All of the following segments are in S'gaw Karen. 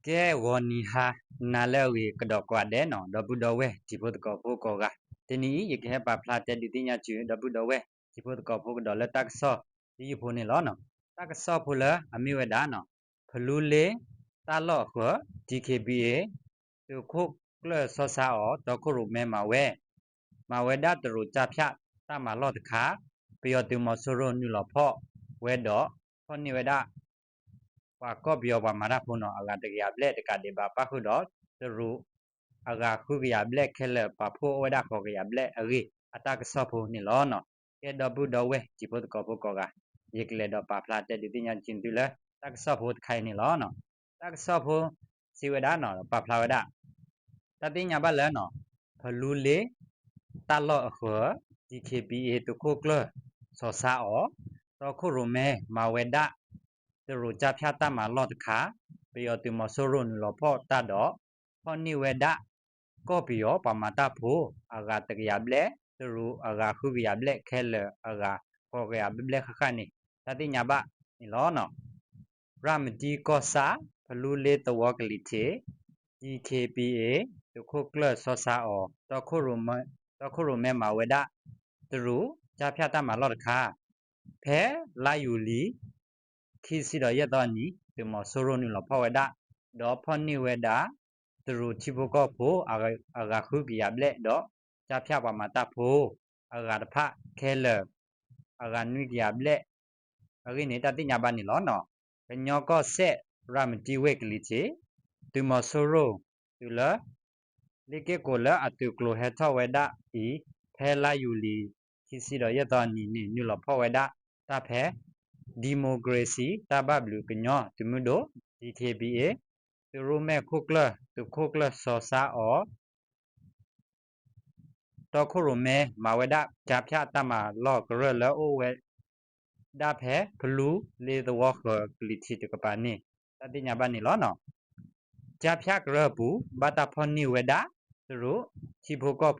ကဲ ဂီၤနံၤဟါနၤလၢအဂ့ၤကဒီးကိးဂၤဒဲးနီၤ ဒီပုၢ်ဒီဝဲၢ်တံၤဖိသကိးဖိကိးဂၤ, တနံၤအံၤ ယကဟဲပာ်ဖျါတဲဒုးသ့ၣ်ညါဆူ ဒီပုၢ်ဒီဝဲၢ်တံၤဖိသကိးဖိကဒီးလၢ တၢ်ကစီၣ်တယုၢ်ဖိန့ၣ်လီၤ. တၢ်ကစီၣ်ဖိလၢအမ့ၢ်ဝဲဒၣ် ဖလူလ့တၢ်လီၢ်အဃၢၤ DKBA သုးခိၣ်ကျၢၢ်စီၤစါအီၤ တီခိၣ်ရိၣ်မဲမၤဝဲ မၤဝဲဒၣ်တရူးကၠါဖၠၣ်တၢ်မၤလီၢ်တခါ, ပယီၤသုးမီၤစိရိၤနုာ်လီၤဖီၣ်ဝဲဒီး ဖီၣ်န့ၢ်ဝဲဒၣ် ပှၤကီၢ်ပယီၤပှၤမၤတၢ်ဖိနီၤ အဂၤတကယၤဘျဲၣ်တကးဒံးဘၣ် ပၣ်ဃုာ်ဒီးတရူးအဂၤဃုကယၤဘျဲၣ်ခဲလၢာ် ပာ်ဖှိၣ်အိၣ်ဝဲဒၣ်ဃိးကယၤဘျဲၣ်အဂ့ၢ် အတၢ်ကစီၣ်ဖိန့ၣ်လီၤ. ကဲဒီပုၢ်ဒီဝဲၢ်တံၤဖိသကိးဖိကိးဂၤ, ယကလဲၤဒီးပာ်ဖျါတဲဒုးသ့ၣ်ညါက့ၤသုလၢ တၢ်ကစီၣ်ဖိတခါအံၤန့ၣ်လီၤ. တၢ်ကစီၣ်ဖိစံးဝဲဒၣ်နီၤ ပာ်ဖျါဝဲဒၣ် တၢ်သ့ၣ်ညါဘၣ်လၢ ဖလူလ့တၢ်လီၢ်အဃၢၤ DKBA သုးခိၣ်ကျၢၢ်စီၤစါအီၤ တီခိၣ်ရိၣ်မဲမၤဝဲဒၣ် တရူးကၠါဖၠၣ်တၢ်မၤလီၢ်တခါ, ပယီၤသုးမီၤစိရိၤနုာ်လီၤဖီၣ်တၢ်ဒီး ဖီၣ်န့ၢ်ဝဲဒၣ် ကီၢ်ပယီၤပှၤမၤတၢ်ဖိ အဂၤတကယၤဘျဲၣ်, တရူးအဂၤဃုကယၤဘျဲၣ် ခဲလၢာ်အဂၤဃိးကယၤဘျဲၣ်ဃၣ်ဃၣ်န့ၣ် တၢ်သ့ၣ်ညါဘၣ်န့ၣ်လီၤ. ရၤမတံကီၢ်ဆၣ် ဖလူလ့သဝီကလံၤထံး DKBA သုးခိၣ်ကျၢၢ်စီၤစါအီၤ တီခိၣ်ရိၣ်မဲမၤဝဲဒၣ် တရူးကၠါဖၠၣ်တၢ်မၤလီၢ်တခါ, ဖဲလါယူၤလံ ခံဆံဒီးယဲၢ်သီအနံၤ သုးမီၤစိရိၤနုာ်လီၤဖီၣ်ဝဲဒၣ် ဒီးဖီၣ်န့ၢ်ဝဲဒၣ် တရူးထံဖိကီၢ်ဖိ အဂၤဃုကယၤဘျဲၣ်ဒီး ကၠါဖၠၣ်ပှၤမၤတၢ်ဖိ အဂၤတဖၣ်ခဲလၢာ် အဂၤနွံကယၤဘျဲၣ် အဂ့ၢ်န့ၣ် တၢ်သ့ၣ်ညါဘၣ်န့ၣ်လီၤ. ကညီကီၢ်စဲၣ် ရၤမတံဝ့ၢ်ကလံၤထံး သုးမီၤစိရိၤ တုၤလၢ လ့ၣ်က့ၢ်ကိးလၢအသုးကျိၤဟဲထီၣ်ဝဲဒၣ်အံၤ ဖဲလါယူၤလံ ခံဆံဒီးယဲၢ်သီအနံၤန့ၣ် နုာ်လီၤဖီၣ်ဝဲဒၣ်တၢ်ဖဲ ဒံၣ်မိၣ်ကရ့စံၣ်တၢ်ဘၣ်ဘျုးကညီသုးမုၢ်ဒိၣ် DKBA သုးရိၣ်မဲာ်ခိၣ်ကျၢၢ် သုးခိၣ်ကျၢၢ်စီၤစါအီၤ တီခိၣ်ရိၣ်မဲ မၤဝဲဒၣ်ကၠါဖၠၣ်တၢ်မၤလီၢ်ကရၢၢ်လၢအိၣ်ဝဲ ဒၣ်ဖဲဖလူလ့သဝီဃၢၤကလံၤထံးတကပၤန့ၣ် တၢ်သ့ၣ်ညါဘၣ်န့ၣ်လီၤ. ကၠါဖၠၣ်ကရၢၢ်အပူၤ ဘၣ်တၢ်ဖီၣ်န့ၢ်ဝဲဒၣ် တရူးထံဖိကီၢ်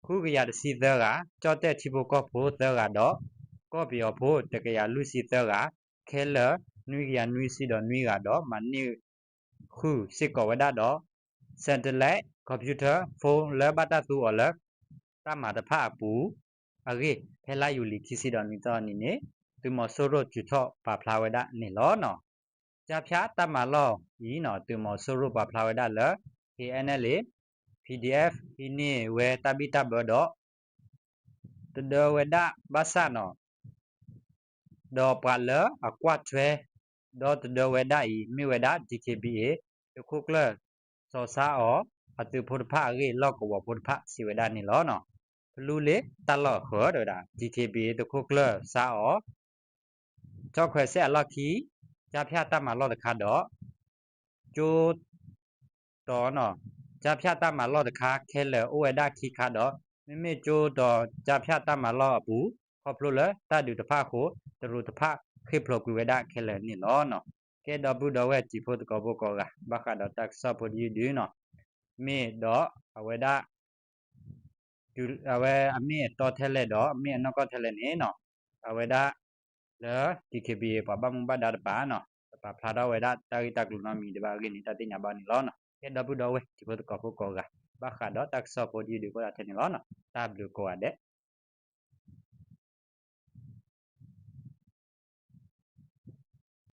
ဖိ ဃုကယၤတဆံသၢဂၤ, ကၠီၣ်တဲၣ်ထံဖိကီၢ်ဖိသၢဂၤဒီး ကီၢ်ပယီၤဖိတကယၤလွံၢ်ဆံသၢဂၤ, ခဲလၢာ်နွံကယၤနွံဆံဒီးနွံဂၤဒီး မၤန့ၢ်ဃုာ်စ့ၢ်ကီးဝဲဒၣ်ဒီး satellite computer phone လၢဘၣ်တၢ်သူအီၤလၢ တၢ်မၤတဖၣ်အပူၤ အဂ့ၢ် ဖဲလါယူၤလံ ခံဆံဒီးနွံသီအနံၤန့ၣ် သုးမီၤစိရိၤထုးထီၣ်ပာ်ဖျါဝဲဒၣ်န့ၣ်လီၤ. ကၠါဖၠၣ်တၢ်မၤလီၢ်အံၤ သုးမီၤစိရိၤပာ်ဖျါဝဲဒၣ်လၢ KNLA PDF ဟံးန့ၢ်ဝဲတၢ်ဘံၣ်တၢ်ဘၢဒီး တဒၢဝဲဒၣ်ဘၣ်ဆၣ်နီၤ ဒီးပှၤလၢအကွၢ်ထွဲ ဒီးတဒၢဝဲဒၣ်အံၤ မ့ၢ်ဝဲဒၣ် DKBA သုးခိၣ်ကျၢၢ်စီၤစါအီၤ အသုးဖိတဖၣ်အဂ့ၢ် လီၢ်ကဝီၤဖိတဖၣ်စံးဝဲဒၣ်န့ၣ်လီၤ. ဖလူလ့တၢ်လီၢ်အဃၢၤ တဲဝဲဒၣ် DKBA သုးခိၣ်ကျၢၢ်စါအီၤ ကၠီၣ်ခွဲးစဲၣ်အလီၢ်ခံ ကၠါဖၠၣ်တၢ်မၤလီၢ်တခါဒီး ကၠိတီၤ ကၠါဖၠၣ်တၢ်မၤလီၢ်တခါခဲလၢာ်အိၣ်ဝဲဒၣ်ခံခါဒီး မ့မ့ၢ်ကၠိတီၤကၠါဖၠၣ်တၢ်မၤလီၢ်အပူၤ ခီဖျိလၢတၢ်ဒုးတဖၣ်အဃိ တရူးတဖၣ်ဃ့ၢ်ဖျိးကွံာ်ဝဲဒၣ်ခဲလၢာ်န့ၣ်လီၤ. ကဲဒီပုၢ်ဒီဝဲၢ်တံၤဖိသကိးဖိကိးဂၤ ဘၣ်ဃးဒီးတၢ်ကစီၣ်ဖိတယုၢ်ဒုနီၤ မ့ၢ်ဒီးအဝဲဒၣ် အဝဲအမ့ၢ်အတီထဲလဲၣ်ဒီး မ့ၢ်အနီၢ်ကီၢ်ထဲလဲၣ်န့ၣ်နီၤ အဝဲဒၣ် လၢ DKBA ပှၤဘၣ်မူဘၣ်ဒါတပၤနီၤ တပာ်ဖျါထီၣ်ဝဲဒၣ်တၢ်ဂ့ၢ်တၢ်ကျိၤနီတမံၤဒံးဘၣ်အဂ့ၢ်န့ၣ် တၢ်သ့ၣ်ညါဘၣ်န့ၣ်လီၤ. ကဲဒီပုၢ်ဒီဝဲၢ်တံၤဖိသကိးဖိကိးဂၤ ဘၣ်ဃးဒီးတၢ်ကစီၣ်ဖိတယုၢ်ဒုကိးဂၤထဲန့ၣ်လီၤ. တၢ်ဘျုးကိးဂၤဒဲး